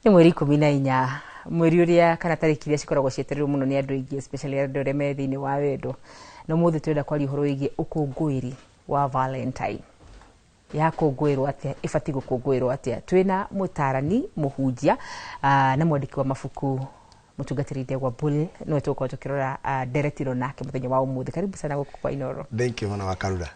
Nĩ mweri 14, mweri ũrĩa kana tarĩki iria cikoragwo cietereirwo mũno nĩ andũ aingĩ, especially andũ arĩa me thĩinĩ wa wendo. Na ũmũthĩ tũrenda kwaria ũhoro wĩgiĩ ũkũngũĩri wa Valentine. Yakũngũĩrwo atĩa? Ĩbatiĩ gũkũngũĩrwo atĩa? Twĩna mũtarani, mũhunjia na mwandĩki wa mabuku, mũtungatĩri Ndegwa Bull, nĩwe tũgũkorwo tũkĩrora ndereti ĩno nake mũthenya wa ũmũthĩ. Karibu sana gũkũ kwa Inooro. Thank you mwana wa Karura.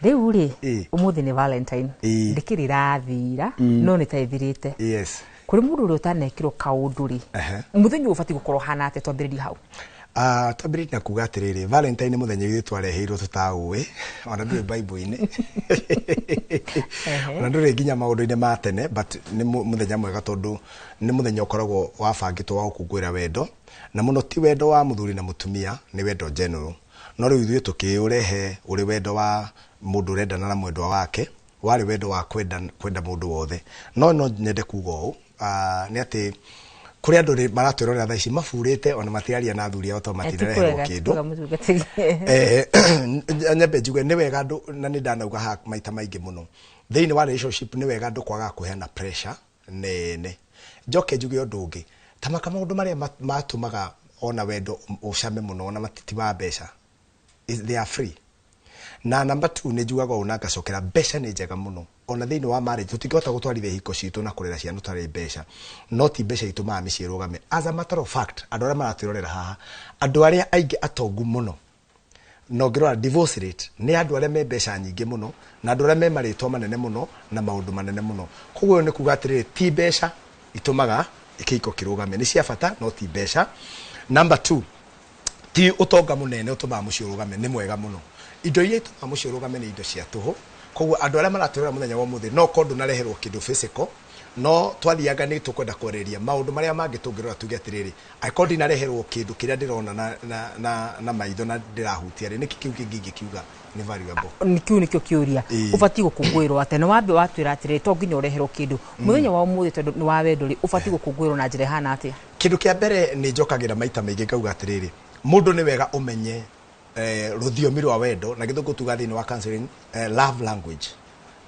Rĩu rĩ, ũmũthĩ nĩ Valentine. Ndĩkĩrĩ ĩrathira, no nĩ ta ĩthirĩte. Kũrĩ mũndũ ũrĩa ũtanekĩrwo kaũndũ rĩ, mũthenya ũyũ ũbatiĩ gũkorwo ũhana atĩa? Twambĩrĩrie hau. Twambĩrĩrie na kuga atĩrĩrĩ, Valentine nĩ mũthenya ithuĩ twareheirwo tũtaũĩ, ona ndũrĩ Bible-inĩ, ona ndũrĩ nginya maũndũ-inĩ ma tene, but nĩ mũthenya mwega tondũ nĩ mũthenya ũkoragwo wabangĩtwo wa gũkũngũĩra wendo, na mũno ti wendo wa mũthuri na mũtumia, nĩ wendo general. No rĩu ithuĩ tũkĩũrehe ũrĩ wendo wa mũndũ ũrendana na mwendwa wake, warĩ wendo wa kwenda, kwenda mũndũ wothe. No no nyende kuga ũũ, nĩ atĩ kũrĩ andũ maratwĩrorera thaa ici maburĩte ona matiraria na athuri ao tondũ matirareherwo kĩndũ. Nyambe njuge nĩ wega andũ, na nĩ ndanauga haha maita maingĩ mũno, thĩinĩ wa relationship nĩ wega andũ kwagaga kũheana pressure nene. Njoke njuge ũndũ ũngĩ, tamaka maũndũ marĩa matũmaga ona wendo ũcame mũno ona matiti wa mbeca, they are free. Na number 2, nĩ njugaga ũũ na ngacokera, mbeca nĩ njega mũno ona thĩinĩ wa marriage. Tũtingĩhota gũtwarithia ihiko citũ na kũrera ciana tũtarĩ mbeca, no ti mbeca itũmaga mĩciĩ ĩrũgame. As a matter of fact, andũ arĩa maratwĩrorera haha, andũ arĩa aingĩ atongu mũno, na ũngĩrora divorce rate, nĩ andũ arĩa me mbeca nyingĩ mũno na andũ arĩa me marĩtwa manene mũno na maũndũ manene mũno. Koguo nĩ kuga atĩrĩrĩ, ti mbeca itũmaga kĩhiko kĩrũgame, nĩ cia bata no ti mbeca. Number 2, ti ũtonga mũnene ũtũmaga mũciĩ ũrũgame, nĩ mwega mũno. Indo iria itũmaga mũciĩ ũrũgame nĩ indo cia tũhũ. Koguo andũ arĩa maratwĩrora mũthenya wa ũmũthĩ, no korwo ndũnareherwo kĩndũ physical, no twathianga nĩ tũkwenda kwarĩrĩria maũndũ marĩa mangĩ tũngĩrora tuge atĩrĩrĩ, angĩkorwo ndinareherwo kĩndũ kĩrĩa ndĩrona na maitho na ndĩrahutia rĩ, nĩkĩ kĩu kĩngĩ ingĩkiuga nĩ valuable? Nĩ kĩu nĩkĩo kĩũria. Ũbatiĩ gũkũngũĩrwo atĩa? Nĩ wambe watwĩra atĩrĩrĩ, to nginya ũreherwo kĩndũ. Mũthenya wa ũmũthĩ, tondũ nĩ wa wendo rĩ, ũbatiĩ gũkũngũĩrwo na njĩra ĩhana atĩa? Kĩndũ kĩa mbere nĩ njokagĩra maita maingĩ ngauga atĩrĩrĩ, mũndũ nĩ wega ũmenye rũthiomi rwa wendo, na gĩthũngũ tuga thĩinĩ wa counseling, love language,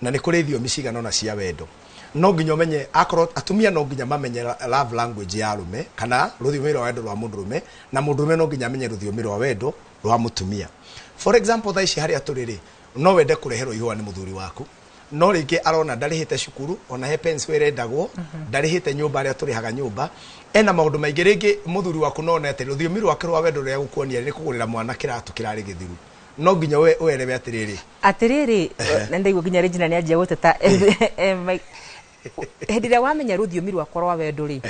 na nĩ kũrĩ thiomi cigana ũna cia wendo. No nginya ũmenye, akorwo atumia no nginya mamenye love language ya arũme kana rũthiomi rwa wendo rwa mũndũrũme, na mũndũrũme no nginya amenye rũthiomi rwa wendo rwa mũtumia. For example, thaa ici harĩa tũrĩ rĩ, no wende kũreherwo ihũa nĩ mũthuri waku, no rĩngĩ arona ndarĩhĩte cukuru, ona he pencil ĩrendagwo, ndarĩhĩte nyũmba arĩa tũrĩhaga nyũmba, ena maũndũ maingĩ. Rĩngĩ mũthuri waku no one atĩ rũthiomi rwake rwa wendo rũrĩa gũkuonia nĩ kũgũrĩra mwana kĩratũ kĩrarĩ gĩthiru. No nginya we ũerewe atĩrĩrĩ, Atĩrĩrĩ, na ndaigua nginya Regina nĩ anjia gũteta. Hĩndĩ ĩrĩa wamenya rũthiomi rwakwa rwa wendo rĩ,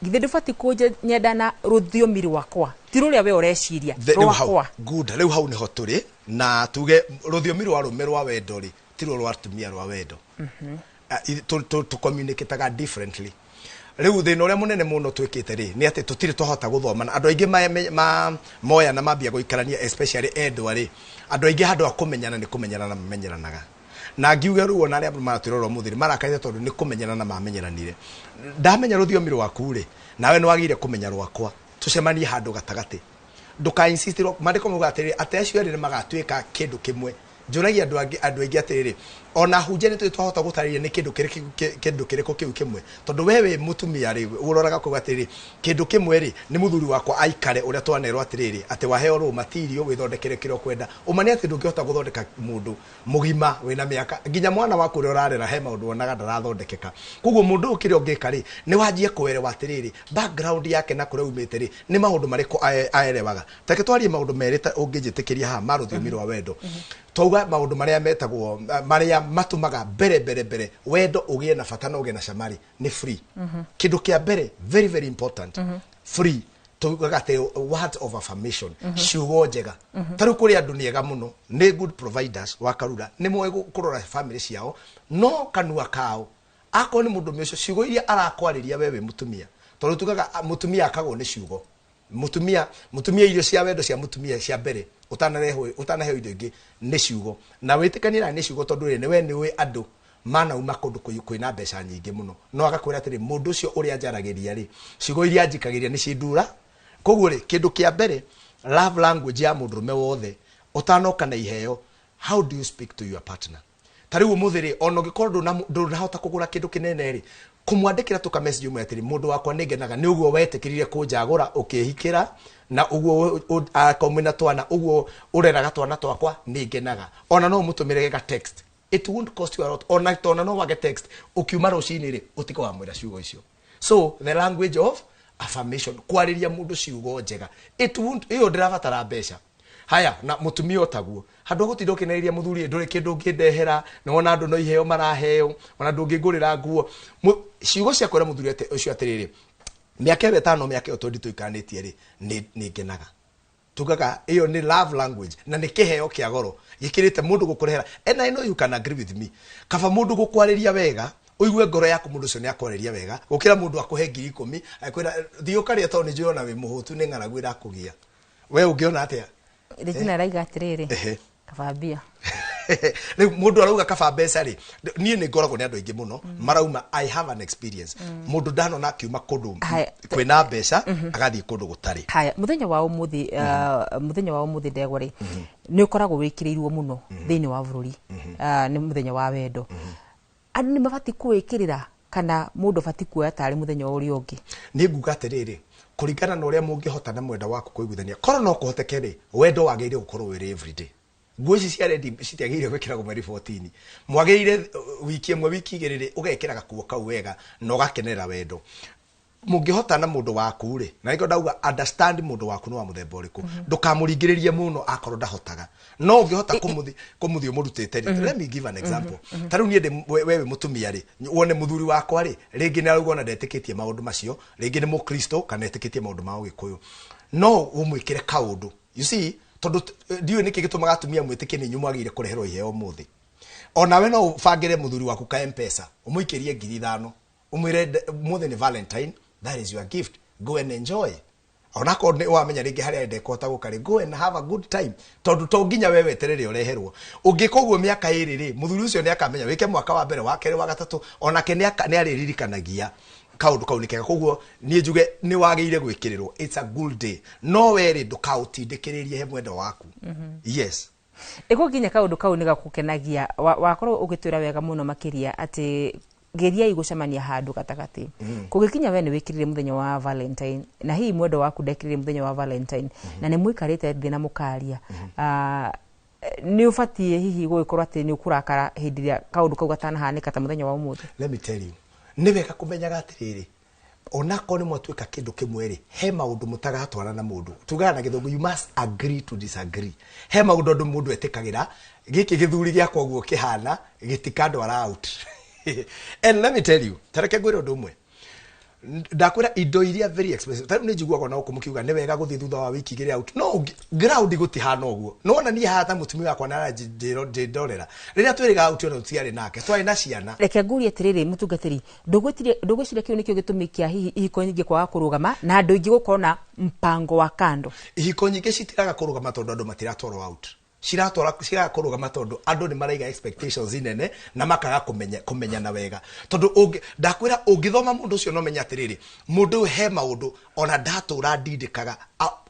githĩ ndũbatiĩ kũnyenda na rũthiomi rwakwa, ti rũrĩa we ũreciria? Rĩu hau, Rwakwa. Good, rĩu hau nĩho tũrĩ na tuge rũthiomi rwa rũme rwa wendo rĩ, ti ruo rwa atumia rwa wendo. Tũ communicataga differently. Rĩu thĩna ũrĩa mũnene mũno twĩkĩte rĩ, nĩ atĩ tũtirĩ twahota gũthomana. Andũ aingĩ moya na mambia gũikarania, especially endwa rĩ, andũ aingĩ handũ ha kũmenyana nĩ kũmenyerana mamenyeranaga. Na ngiuge rĩu ona arĩa maratwĩrora ũmũthĩ rĩ, marakarĩte tondũ nĩ kũmenyerana mamenyeranire. Ndamenya rũthiomi rwaku rĩ, nawe nĩ wagĩrĩire kũmenya rwakwa, tũcemanie handũ gatagatĩ. Ndũka insist. Maandĩko mauga atĩrĩrĩ, atĩ acio erĩ nĩ magatuĩka kĩndũ kĩmwe. Njũragia andũ angĩ, andũ aingĩ atĩrĩrĩ, ona hunjia nĩ tũrĩ twahota gũtarĩria nĩ kĩndũ kĩrĩkũ, kĩndũ kĩrĩkũ kĩu kĩmwe? Tondũ we wĩ mũtumia rĩ, ũroraga kuga atĩrĩrĩ, kĩndũ kĩmwe rĩ, nĩ mũthuri wakwa aikare ũrĩa twanerwo atĩrĩrĩ, atĩ waheo raw material wĩthondekere kĩrĩa ũkwenda. Ũma nĩ atĩ ndũngĩhota gũthondeka mũndũ mũgima wĩna mĩaka, nginya mwana waku ũrĩa ũrarera he maũndũ wonaga ndarathondekeka. Koguo mũndũ ũyũ kĩrĩa ũngĩka rĩ, nĩ wanjie kũerewa atĩrĩrĩ, background yake na kũrĩa umĩte rĩ, nĩ maũndũ marĩkũ aerewaga. Take twarie maũndũ merĩ ta ũngĩnjĩtĩkĩria haha ma rũthiomi rwa wendo. Twauga maũndũ marĩa metagwo marĩa matũmaga mbere mbere mbere wendo ũgĩe na bata na ũgĩe na cama rĩ, nĩ free. Kĩndũ kĩa mbere, very very important, free, tugaga atĩ words of affirmation, ciugo njega. Ta rĩu kũrĩ andũ nĩ ega mũno, nĩ good providers wa Karura, nĩ moĩ kũrora family ciao, no kanua kao, akorwo nĩ mũndũ ũcio, ciugo iria arakwarĩria we wĩ mũtumia, tondũ tugaga mũtumia akagwo nĩ ciugo. Mũtumia, irio cia wendo cia mũtumia cia mbere ũtanarehwo, ũtanaheo indo ingĩ, nĩ ciugo. Na wĩtĩkanie na nĩ ciugo, tondũ rĩ, nĩ we nĩ ũĩ andũ manauma kũndũ kwĩna mbeca nyingĩ mũno, no agakwĩra atĩrĩ, mũndũ ũcio ũrĩa njaragĩria rĩ, ciugo iria njikagĩria nĩ cindura. Koguo rĩ, kĩndũ kĩa mbere, love language ya mũndũrũme wothe, ũtanoka na iheo, how do you speak to your partner? Ta rĩu ũmũthĩ rĩ, ona ũngĩkorwo ndũnahota kũgũra kĩndũ kĩnene rĩ, Kũmwandĩkĩra tũ ka message ũmwe atĩrĩ, mũndũ wakwa, nĩ ngenaga nĩ ũguo wetĩkĩrire kũnjagũra ũkĩhikĩra, na ũguo akorwo mwĩna twana, ũguo ũreraga twana twakwa, nĩ ngenaga. Ona no ũmũtũmĩre ga text, it won't cost you a lot. Ona tona no wage text ũkiuma rũcinĩ rĩ, ũtige wamwĩra ciugo icio. So the language of affirmation, kwarĩria mũndũ ciugo njega, it won't, ĩyo ndĩrabatara mbeca. Haya, na mũtumia otaguo, handũ ha gũtinda ũkĩnereria mũthuri, ndũrĩ kĩndũ ũngĩndehera, nĩwona andũ no iheo maraheo, ona ndũngĩngũrĩra nguo. Ciugo cia kwĩra mũthuri ũcio atĩrĩrĩ, mĩaka ĩyo 5, mĩaka ĩyo twendi tũikanĩtie rĩ, nĩ ngenaga, tugaga ĩyo nĩ love language na nĩ kĩheo kĩa goro gĩkĩrĩte mũndũ gũkũrehera. And I know you can agree with me, kaba mũndũ gũkwarĩria wega, ũigue ngoro yaku mũndũ ũcio nĩ akwarĩria wega, gũkĩra mũndũ akũhe 10,000, akwĩra thiĩ ũkarĩe tondũ nĩ njũĩ ona wĩ mũhũtu, nĩ ng'aragu ĩrakũgia. We ũngĩona atĩa? Regina araiga atĩrĩrĩ, kaba mbia. Rĩu mũndũ arauga kaba mbeca rĩ, niĩ nĩ ngoragwo nĩ andũ aingĩ mũno marauma. I have an experience, mũndũ ndanona akiuma kũndũ Haya. kwĩna mbeca agathiĩ kũndũ gũtarĩ. Haya, mũthenya wa ũmũthĩ, mũthenya wa ũmũthĩ, ndegwa rĩ, nĩ ũkoragwo wĩkĩrĩirwo mũno thĩinĩ wa bũrũri. Nĩ mũthenya wa wendo. Andũ nĩ mabatiĩ kũwĩkĩrĩra kana mũndũ abatiĩ kuoya tarĩ mũthenya ũrĩa ũngĩ? Nĩ nguga atĩrĩrĩ, kũringana na ũrĩa mũngĩhota na mwenda waku kũiguithania, korwo no kũhoteke rĩ, wendo wagĩrĩire gũkorwo wĩrĩ everyday. Nguo ici cia rendi citiagĩrĩire gwĩkĩragwo mweri 14. Mwagĩrĩire wiki ĩmwe, wiki 2 rĩ, ũgekĩra gakuo kau wega na ũgakenerera wendo mũngĩhota na mũndũ waku rĩ. Na nĩkĩo ndauga understand mũndũ waku nĩ wa mũthemba ũrĩkũ, ndũkamũringĩrĩrie mũno akorwo ndahotaga, no ũngĩhota kũmũthi ũmũrutĩte rĩ. Let me give an example. Ta rĩu niĩ ndĩ we wĩ mũtumia rĩ, wone mũthuri wakwa rĩ, rĩngĩ nĩ arauga ona ndetĩkĩtie maũndũ macio, rĩngĩ nĩ mũkristo kana etĩkĩtie maũndũ ma ũgĩkũyũ, no ũmwĩkĩre kaũndũ, you see, tondũ ndiũĩ nĩkĩ gĩtũmaga atumia mwĩtĩkie nĩ inyuĩ mwagĩrĩire kũreherwo iheo ũmũthĩ. Onawe no ũbangĩre mũthuri waku ka Mpesa, ũmũikĩrie 5,000, ũmwĩre, "Ũmũthĩ nĩ Valentine, that is your gift, go and enjoy." Onakorwo nĩ wamenya rĩngĩ harĩa ndekũhota gũka rĩ, go and have a good time, tondũ to nginya we weterere ũreherwo. Ũngĩka ũguo mĩaka 2 rĩ, mũthuri ũcio nĩ akamenya. Wĩke mwaka wa mbere, wa kerĩ, wa gatatũ, onake nĩ arĩririkanagia kaũndũ kau nĩ kega. Koguo niĩ njuge nĩ wagĩrĩire gwĩkĩrĩrwo, it's a good day, no we rĩ, ndũkaũtindĩkĩrĩrie he mwendo waku. Yes. Ĩko nginya kaũndũ kau nĩ gakũkenagia. Wakorwo ũgĩtwĩra wega mũno makĩria atĩ geriai gũcemania handũ gatagatĩ. Kũngĩkinya we nĩ wĩkĩrire mũthenya wa Valentine na hihi mwendo waku ndekĩrire mũthenya wa Valentine, na nĩ mũikarĩte thĩ na mũkaria, nĩ ũbatiĩ hihi gũgĩkorwo atĩ nĩ ũkũrakara hĩndĩ ĩrĩa kaũndũ kau gatanahanĩka ta mũthenya wa ũmũthĩ? Let me tell you, nĩ wega kũmenyaga atĩrĩrĩ, onakorwo nĩ mwatuĩka kĩndũ kĩmwe rĩ, he maũndũ mũtagatwara na mũndũ. Tugaga na Gĩthũngũ, you must agree to disagree. He maũndũ andũ mũndũ etĩkagĩra, gĩkĩ gĩthuri gĩakwa ũguo kĩhana gĩtikandwara out. And let me tell you, tareke ngwĩre ũndũ ũmwe. Ndakwĩra indo iria very expensive, tarĩu nĩ njiguaga ona gũkũ mũkiuga nĩ wega gũthiĩ thutha wa wiki 2 out, no ground gũtihana ũguo. Nĩwona niĩ haha ta mũtumia wakwa nĩarandorera rĩrĩa twĩrĩga out, ona tũtiarĩ nake, twarĩ na ciana. Reke ngurie atĩrĩrĩ, mũtungatĩri, ndũgwĩciria kĩu nĩkĩo gĩtũmi kĩa hihi ihiko nyingĩ kwaga kũrũgama na andũ aingĩ gũkorwo na mpango wa kando? Ihiko nyingĩ citiraga kũrũgama tondũ andũ matiratwarwo out. Ciratwara ciraga kũrũgama tondũ andũ nĩ maraiga expectations nene na makaga kũmenyana wega, tondũ ndakwĩra ũngĩthoma mũndũ ũcio no menye atĩrĩrĩ, mũndũ ũyũ he maũndũ ona ndatũra ndindĩkaga,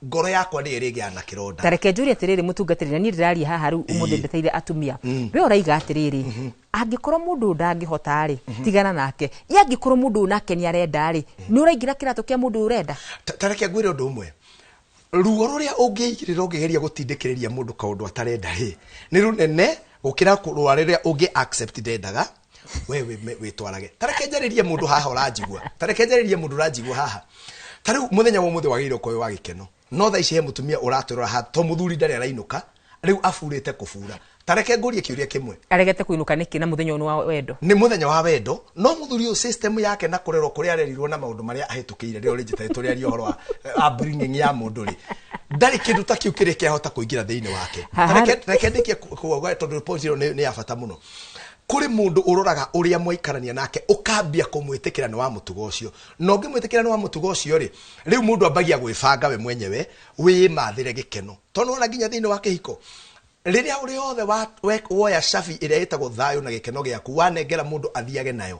ngoro yakwa nĩ ĩrĩgĩaga na kĩronda. Ta reke njũrie atĩrĩrĩ, mũtungatĩri, na niĩ ndĩraria haha rĩu ũmũthĩ ndeteire atumia. We ũraiga atĩrĩrĩ, angĩkorwo mũndũ ũyũ ndangĩhota rĩ, tigana nake. Ye angĩkorwo mũndũ ũyũ nake nĩ arenda rĩ, nĩ ũraingĩra kĩratũ kĩa mũndũ ũyũ ũrenda? Ta reke ngwĩre ũndũ ũmwe. Ruo rũrĩa ũngĩigĩrĩra ũngĩgeria gũtindĩkĩrĩria mũndũ kaũndũ atarenda rĩ, nĩ rũnene gũkĩra rũa rĩrĩa ũngĩ accept ndendaga, we wĩtwarage. Ta reke njarĩrie mũndũ haha ũranjigua, ta reke njarĩrie mũndũ ũranjigua haha. Ta rĩu mũthenya wa ũmũthĩ wagĩrĩire ũkorwo wĩ wa gĩkeno, no thaa ici he mũtumia ũratwĩrora haha to mũthuri ndarĩ arainũka, rĩu aburĩte kũbura. Ta reke ngũrie kĩũria kĩmwe. Aregete kũinũka nĩkĩ na mũthenya ũyũ nĩ wa wendo? Nĩ mũthenya wa wendo, no mũthuri ũyũ, system yake na kũrerwo kũrĩa arerirwo na maũndũ marĩa ahĩtũkĩire, rĩo rĩnjĩta tũrĩaria ũhoro wa upbringing ya mũndũ rĩ, ndarĩ kĩndũ ta kĩu kĩrĩa kĩahota kũingĩra thĩinĩ wake. Reke ndĩkie kuuga tondũ point ĩyo nĩ ya bata mũno. Kũrĩ mũndũ ũroraga ũrĩa mwaikarania nake, ũkambia kũmwĩtĩkĩra nĩ wa mũtugo ũcio, na ũngĩmwĩtĩkĩra nĩ wa mũtugo ũcio rĩ, rĩu mũndũ ambagia gwĩbanga we mwenyewe, wĩmathĩre gĩkeno, tondũ ona nginya thĩinĩ wa kĩhiko, rĩrĩa ũrĩ othe woya cabi ĩrĩa ĩtagwo thayũ na gĩkeno gĩaku, wanengera mũndũ athiage nayo,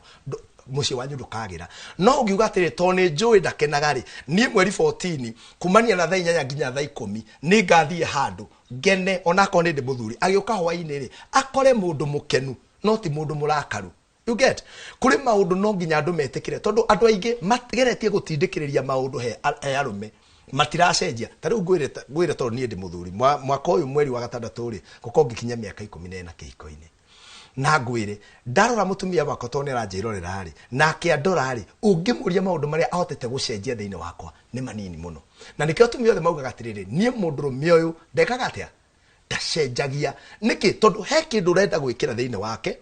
mũciĩ wanyu ndũkagĩra. No ũngiuga atĩrĩ, tondũ nĩ njũĩ ndakenaga rĩ, niĩ mweri 14 kumania na thaa 8 nginya thaa 10 nĩ ngathiĩ handũ ngene, onakorwo nĩ ndĩ mũthuri agĩũka hwainĩ rĩ, akore mũndũ mũkenu, no ti mũndũ mũrakaru. You get? Kũrĩ maũndũ no nginya andũ metĩkĩre, tondũ andũ aingĩ mageretie gũtindĩkĩrĩria maũndũ he arũme matiracenjia. Ta rĩu ngwĩre tondũ niĩ ndĩ mũthuri, mwaka ũyũ mweri wa gatandatũ rĩ, ngũkorwo ngĩkinya mĩaka 14 kĩhiko-inĩ. Na ngwĩre ndarora mũtumia wakwa tondũ nĩ aranjĩrorera rĩ, nake andora rĩ, ũngĩmũria maũndũ marĩa ahotete gũcenjia thĩinĩ wakwa nĩ manini mũno. Na nĩkĩo atumia othe maugaga atĩrĩrĩ, niĩ mũndũrũme ũyũ ndekaga atĩa? Ndacenjagia. Nĩkĩ? Tondũ he kĩndũ ũrenda gwĩkĩra thĩinĩ wake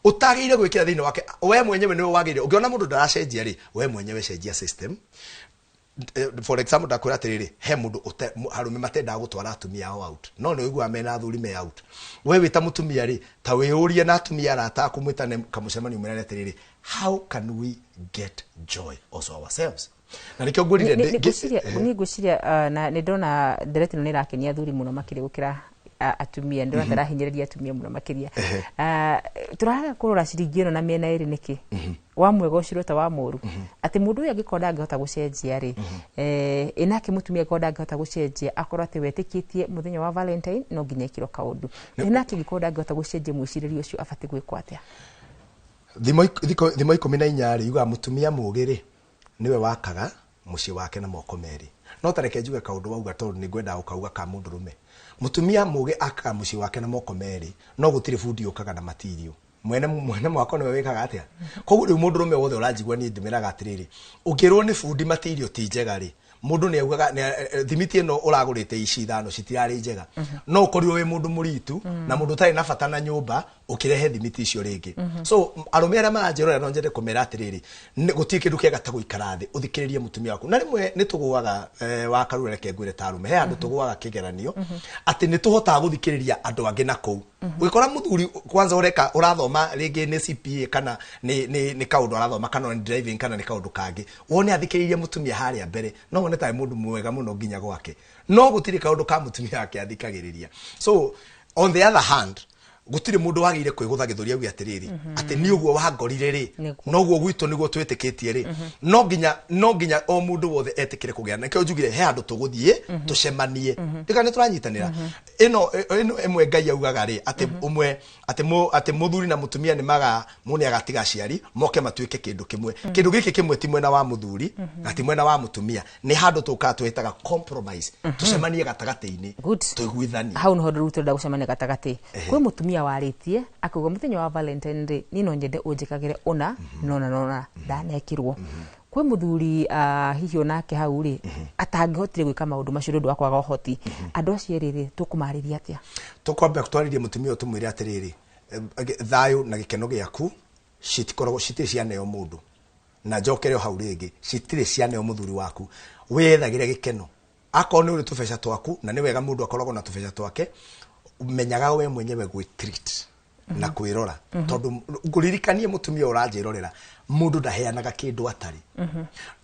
ũtagĩrĩire gwĩkĩra thĩinĩ wake. We mwenyewe nĩwe wagĩrĩire. Ũngĩona mũndũ ndaracenjia rĩ, we mwenyewe cenjia system. For example, ndakwĩra atĩrĩrĩ, he mũndũ arũme matendaga gũtwara atumia ao out, no nĩ ũiguaga mena athuri me out. We wĩ ta mũtumia rĩ, ta wĩyũrie na atumia arata aku mwĩtane kamũcemanio mwĩrane atĩrĩrĩ, how can we get joy also ourselves? Na nĩkĩo ngwĩrire Niĩ ngwĩciria na nĩ ndona ndereti ĩno nĩ ĩrakenia athuri mũno makĩria gũkĩra atumia. Ndĩrona ta ĩrahinyĩrĩria atumia mũno makĩria. Tũraga kũrora ciringi ĩno na mĩena ĩrĩ nĩkĩ, wa mwega ũcirwo ta wa mũru, atĩ mũndũ ũyũ angĩkorwo ndangĩhota gũcenjia rĩ, ĩ nake mũtumia angĩkorwo ndangĩhota gũcenjia, akorwo atĩ wetĩkĩtie mũthenya wa Valentine no nginya ĩkĩrwo kaũndũ, ĩ nake angĩkorwo ndangĩhota gũcenjia mwĩcirĩrie ũcio, abatiĩ gwĩkwo atĩa? Thimo 14 rĩ, yugaga mũtumia mũũgĩ rĩ, nĩwe wakaga mũciĩ wake na moko merĩ. No tareke njuge kaũndũ wauga, tondũ nĩ ngwendaga gũkauga ka mũndũrũme. Mũtumia mũũgĩ akaga mũciĩ wake na moko merĩ, no gũtirĩ bundi ũkaga na matirio. Mwene mwako nĩwe wĩkaga atĩa? Koguo rĩu mũndũrũme wothe ũranjigua niĩ ndĩmeraga atĩrĩrĩ, ũngĩrwo nĩ bundi matirio ti njega rĩ, mũndũ nĩ augaga thimiti ĩno ũragũrĩte ici ithano citirarĩ njega. No ũkorirwo wĩ mũndũ mũritu na mũndũ ũtarĩ na bata na nyũmba ũkĩrehe thimiti icio rĩngĩ. So arũme arĩa maranjĩrora, no nyende kũmera atĩrĩrĩ, gũtirĩ kĩndũ kĩega ta gũikara thĩ ũthikĩrĩrie mũtumia waku. Na rĩmwe nĩ tũgũaga, wa karura, reke ngwĩre, ta arũme he handũ tũgũaga kĩgeranio atĩ nĩ tũhotaga gũthikĩrĩria andũ angĩ na kũu. Ũgĩkora mũthuri kwanza ũreka ũrathoma rĩngĩ nĩ CPA kana nĩ kaũndũ arathoma kana nĩ driving kana nĩ kaũndũ kangĩ, wone athikĩrĩirie mũtumia harĩa mbere, no wone tarĩ mũndũ mwega mũno nginya gwake, no gũtirĩ kaũndũ ka mũtumia wake athikagĩrĩria. So on the other hand, gũtirĩ mũndũ wagĩrĩire kwĩgũtha gĩthũri auge atĩrĩrĩ, atĩ nĩ ũguo wangorire rĩ, noguo gwitũ nĩguo twĩtĩkĩtie rĩ. No nginya o mũndũ wothe etĩkĩre kũgĩa na nĩkĩo njugire he handũ tũgũthiĩ tũcemanie ndĩka nĩ tũranyitanĩra. Ĩno ĩmwe Ngai augaga rĩ, atĩ ũmwe atĩ mũthuri na mũtumia nĩ maga mũndũ nĩ agatiga aciari moke matuĩke kĩndũ kĩmwe. Kĩndũ gĩkĩ kĩmwe ti mwena wa mũthuri na ti mwena wa mũtumia, nĩ handũ tũkaga twĩtaga compromise, tũcemanie gatagatĩ-inĩ, Good. tũiguithanie. Hau niho rĩu tũrenda gũcemania gatagatĩ. Kwĩ mũtumia warĩtie akauga mũthenya wa Valentine rĩ, niĩ no nyende ũnjĩkagĩre ũna nona nona ndanekĩrwo. Kwĩ mũthuri hihi onake hau rĩ atangĩhotire gwĩka maũndũ macio nĩ ũndũ wa kwaga ũhoti. Andũ acio erĩ rĩ, tũkũmarĩria atĩa? Tũkwamba twarĩrie mũtumia ũyũ, tũmwĩre atĩrĩrĩ, thayũ na gĩkeno gĩaku citikoragwo citirĩ cianeo mũndũ, na njokere o hau rĩngĩ, citirĩ cianeo mũthuri waku. Wĩyethagĩre gĩkeno akorwo nĩ ũrĩ tũbeca twaku, na nĩ wega mũndũ akoragwo na tũbeca twake. Menyaga we mwenyewe gwĩ treat na kwĩrora, tondũ ngũririkanie mũtumia ũranjĩrorera, mũndũ ndaheanaga kĩndũ atarĩ.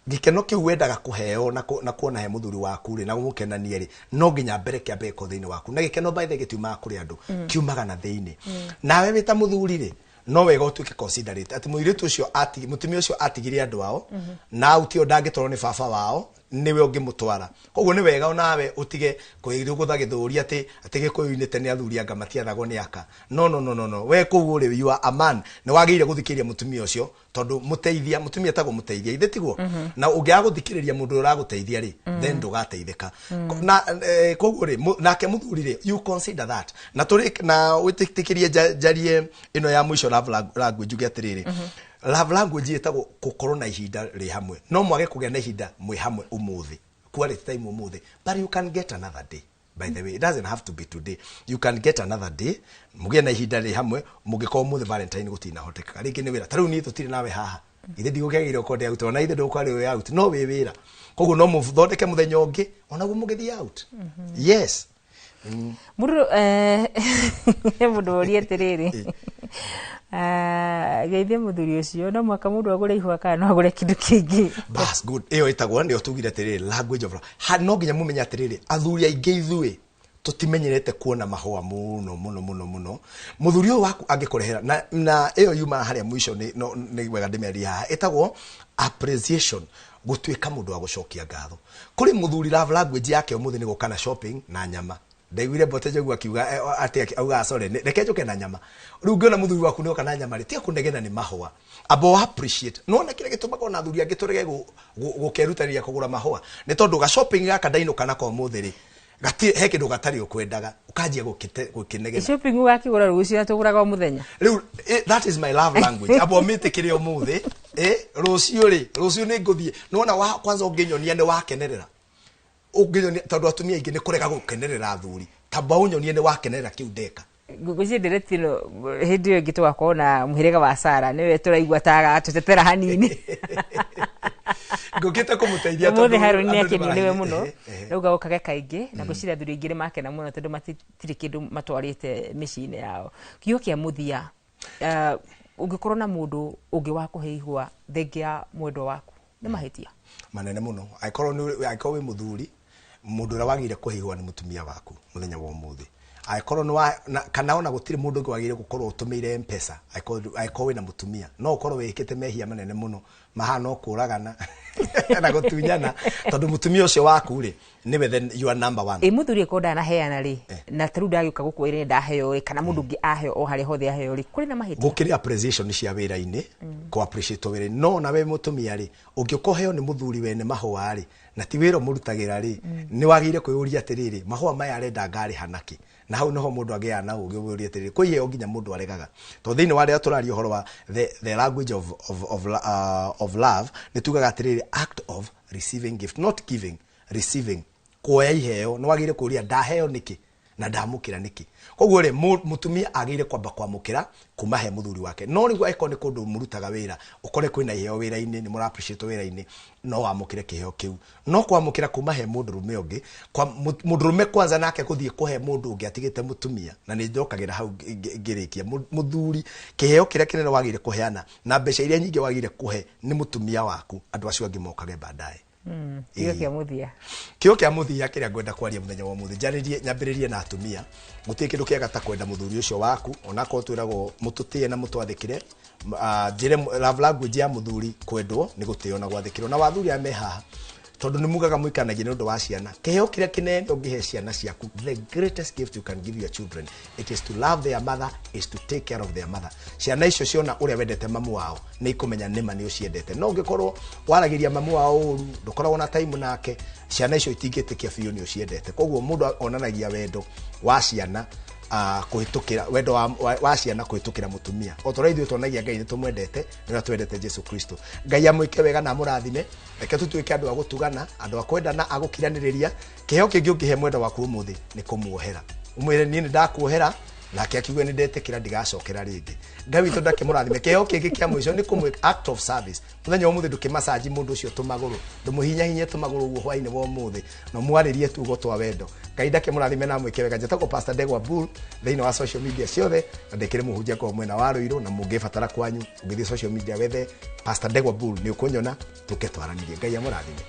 Gĩkeno kĩu wendaga kũheo na kuona he mũthuri waku rĩ, na gũmũkenanie rĩ, no nginya mbere kĩambe gĩkorwo thĩinĩ waku. Na gĩkeno, by the way, gĩtiumaga kũrĩ andũ, kiumaga na thĩinĩ. Nawe wĩ ta mũthuri rĩ, no wega ũtuĩke considerate atĩ mũirĩtu ũcio mũtumia ũcio atigire andũ ao na out ĩyo ndangĩtwarwo nĩ baba wao, nĩwe ũngĩmũtwara. Koguo nĩ wega onawe ũtige kwĩgũtha gĩthũri atĩ gĩkũyũ-inĩ tene athuri anga matiathagwo nĩ aka. No, no, no, no, no, we kũu ũrĩ, you are a man, nĩ wagĩrĩire gũthikĩrĩria mũtumia ũcio, tondũ mũteithia, mũtumia etagwo mũteithia, ithe tiguo? Na ũngĩaga gũthikĩrĩria mũndũ ũrĩa ũragũteithia rĩ, then ndũgateithĩka. Na koguo rĩ, nake mũthuri rĩ, you consider that. Na tũrĩ na wĩtĩkĩrie njarie ĩno ya mũico, love language. Njuge atĩrĩrĩ, love language ĩtagwo gũkorwo na ihinda rĩ hamwe. No mwage kũgĩa na ihinda mwĩ hamwe ũmũthĩ, quality time ũmũthĩ, but you can get another day. By the way, it doesn't have to be today. You can get another day mũgĩe na ihinda rĩ hamwe. Mũngĩkorwo mũthĩ Valentine gũtinahotekeka, rĩngĩ nĩ wĩra, ta rĩu niĩ tũtirĩ nawe haha, ithe ndigũkĩagĩrĩire ũkorwo ndĩ out, ona ithe ndũgũkorwo wĩ out, no wĩ wĩra. Koguo no mũthondeke mũthenya ũngĩ onaguo mũgĩthiĩ out, yes. Mũndũ ũrie atĩrĩrĩ, geithie mũthuri ũcio, no mũhaka mũndũ agũre ihũa kana no agũre kĩndũ kĩngĩ? Bas, good. Ĩyo ĩtagwo nĩyo tugire atĩrĩrĩ, language of love. Ha, no nginya mũmenye atĩrĩrĩ, athuri aingĩ ithuĩ tũtimenyerete kuona mahũa mũno mũno mũno mũno. Mũthuri ũyũ waku angĩkũrehera na ĩyo yuma harĩa mũico, nĩ no, nĩ wega ndĩmĩarie haha, ĩtagwo appreciation, gũtuĩka mũndũ wa gũcokia ngatho. Kũrĩ mũthuri love language yake ũmũthĩ nĩ gũka na shopping na nyama. Ndaiguire Mbote Njogu akiuga atĩ augaga sorry, reke njũke na nyama. Rĩu ũngĩona mũthuri waku nĩoka na nyama rĩ, tiga kũnegena nĩ mahũa, amba ũ appreciate. Nĩwona kĩrĩa gĩtũmaga ona athuri angĩ tũrege gũkerutanĩria kũgũra mahũa nĩ tondũ ga shopping gaka ndainũka nako ũmũthĩ rĩ, gati he kĩndũ gatarĩ ũkwendaga, ũkanjia gũkĩnegena. Shopping ũgakĩgũra rũciũ na tũgũraga o mũthenya. Rĩu that is my love language. Amba ũmĩtĩkĩre ũmũthĩ, rũciũ rĩ, rũciũ nĩ ngũthiĩ. Nĩwona kwanza ũngĩnyonia nĩ wakenerera, ũngĩnyonia, tondũ atumia aingĩ nĩ kũrega gũkenerera athuri, tamba ũnyonie nĩ wakenerera kĩu ndeka. Ngwĩciria ndereti ĩno hĩndĩ ĩyo ĩngĩ tũgakorwo na mũhĩrĩga wa Sara, nĩwe tũraigua ta agatũtetera hanini. Ngũkĩte kũmũteithia ũmũthĩ. Tondũ Harũni andũ nĩakenio nĩwe mũno. Rĩu gagũkage kaingĩ na ngwĩciria athuri aingĩ nĩmakena mũno tondũ matirĩ kĩndũ matwarĩte mĩciĩ-inĩ yao. Kiugo kĩa mũthia, ũngĩkorwo na mũndũ ũngĩ wa kũhe ihũa thengia ya mwendwa waku, nĩ mahĩtia manene mũno. Angĩkorwo wĩ mũthuri, mũndũ ũrĩa wagĩrĩire kũhe ihũa nĩ mũtumia waku mũthenya wa ũmũthĩ. Angĩkorwo nĩ wa kana ona gũtirĩ mũndũ ũngĩ wagĩrĩire gũkorwo ũtũmĩire Mpesa. Angĩkorwo wĩna mũtumia, no ũkorwo wĩkĩte mehia manene mũno mahana kũragana na gũtunyana, tondũ mũtumia ũcio waku rĩ, nĩwe then you are number one. Ĩ mũthuri ĩkorwo ndanaheana rĩ, na tarĩu ndagĩũka gũkwĩra ndaheo rĩ, kana mũndũ ũngĩ aheo o harĩa hothe aheo rĩ, kũrĩ na mahĩtia? Gũkĩrĩ appreciation cia wĩra-inĩ, kũ appreciate wĩra-inĩ. No nawe mũtumia rĩ, ũngĩũka ũheo nĩ mũthuri wene mahũa rĩ, na ti wĩra ũmũrutagĩra rĩ, nĩ wagĩrĩire kwĩyũria atĩrĩrĩ, mahũa maya arenda ngarĩha nakĩ? Na hau niho mũndũ agĩaga na ũgĩ ũyũria atĩrĩrĩ, kwĩ iheo nginya mũndũ aregaga, tondũ thĩinĩ wa rĩrĩa tũraria ũhoro wa the language of love, nĩ tugaga atĩrĩrĩ, act of receiving gift, not giving, receiving, kuoya iheo, nĩ wagĩrĩire kũria ndaheo nĩkĩ na ndamũkĩra nĩkĩ. Koguo rĩ, mũtumia agĩrĩire kwamba kwamũkĩra kuma he mũthuri wake. No rĩu angĩkorwo nĩ kũndũ mũrutaga wĩra, ũkore kwĩna iheo wĩra-inĩ, nĩ mũra appreciate wĩra-inĩ, no wamũkĩre kĩheo kĩu. No kwamũkĩra kuma he mũndũrũme ũngĩ, kwa mũndũrũme kwanza nake gũthiĩ kũhe mũndũ ũngĩ atigĩte mũtumia, na nĩ njokagĩra hau ngĩrĩkia. Mũthuri, kĩheo kĩrĩa kĩnene wagĩrĩire kũheana na mbeca iria nyingĩ wagĩrĩire kũhe nĩ mũtumia waku, andũ acio angĩ mokage baadaye. Kiugo kĩa mũthia. Kĩo kĩa mũthia kĩrĩa ngwenda kwaria mũthenya wa ũmũthĩ, njarĩrie, nyambĩrĩrie na atumia. Gũtirĩ kĩndũ kĩega ta kwenda mũthuri ũcio waku, onakorwo twĩragwo mũtũtĩe na mũtwathĩkĩre. Njĩre love language ya mũthuri, kwendwo nĩ gũtĩo na gwathĩkĩrwo. Na wathuri arĩa me haha, tondũ nĩ mugaga mũikanagie nĩ ũndũ wa ciana, kĩheo kĩrĩa kĩnene ũngĩhe ciana ciaku, the greatest gift you can give your children, it is to love their mother, is to take care of their mother. Ciana icio ciona ũrĩa wendete mamu wao, nĩ ikũmenya nĩma nĩ ũciendete. No ũngĩkorwo waragĩria mamu wao ũru, ndũkoragwo na time nake, ciana icio itingĩtĩkia biũ nĩ ũciendete. Koguo mũndũ onanagia wendo wa ciana kũhĩtũkĩra wendo wa ciana kũhĩtũkĩra mũtumia, o ta ũrĩa ithuĩ tuonagia Ngai nĩ tũmwendete, nĩ ũrĩa twendete Jesu Kristo. Ngai amwĩke wega na amũrathime. Reke tũtuĩke andũ a gũtugana, andũ a kwendana, a gũkiranĩrĩria. Kĩheo kĩngĩ ũngĩhe mwendwa waku ũmũthĩ nĩ kũmuohera, ũmwĩre niĩ nĩ ndakuohera, nake akiuge nĩ ndetĩkĩra, ndigacokera rĩngĩ. Ngai witũ ndakĩmũrathime. Kĩheo kĩngĩ kĩa mũico nĩ kũmwĩ act of service. Mũthenya wa ũmũthĩ ndũkĩmacaji mũndũ ũcio tũmagũrũ, ndũmũhinyahinye tũmagũrũ ũguo hwainĩ wa ũmũthĩ, na mwarĩrie tugo twa wendo. Ngai ndakĩmũrathime na amwĩke wega. Njĩtagwo Pastor Ndegwa Bull thĩinĩ wa social media ciothe, na ndĩkĩrĩ mũhunjia kwa mwena wa Rũirũ, na mũngĩbatara kwanyu, ũngĩthiĩ social media wethe Pastor Ndegwa Bull nĩ ũkũnyona, tũke twaranĩrie. Ngai amũrathime.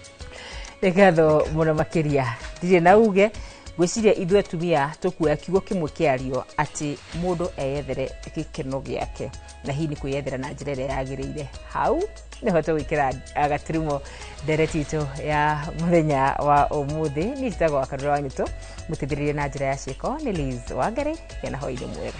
Nĩ ngatho mũno makĩria. Ndirĩ na uge, ngwĩciria ithuĩ atumia tũkuoya kiugo kĩmwe kĩario atĩ mũndũ eyethere gĩkeno gĩake, na hihi nĩ kwĩyethera na njĩra ĩrĩa yagĩrĩire. Hau nĩho tũgwĩkĩra gaturumo ndereti itũ ya mũthenya wa ũmũthĩ. Niĩ njĩtagwo Wakarura wa Nyũtũ, mũteithĩrĩrie na njĩra ya ciĩko nĩ Liz Wangari. Gĩa na hwaĩ-inĩ mwega.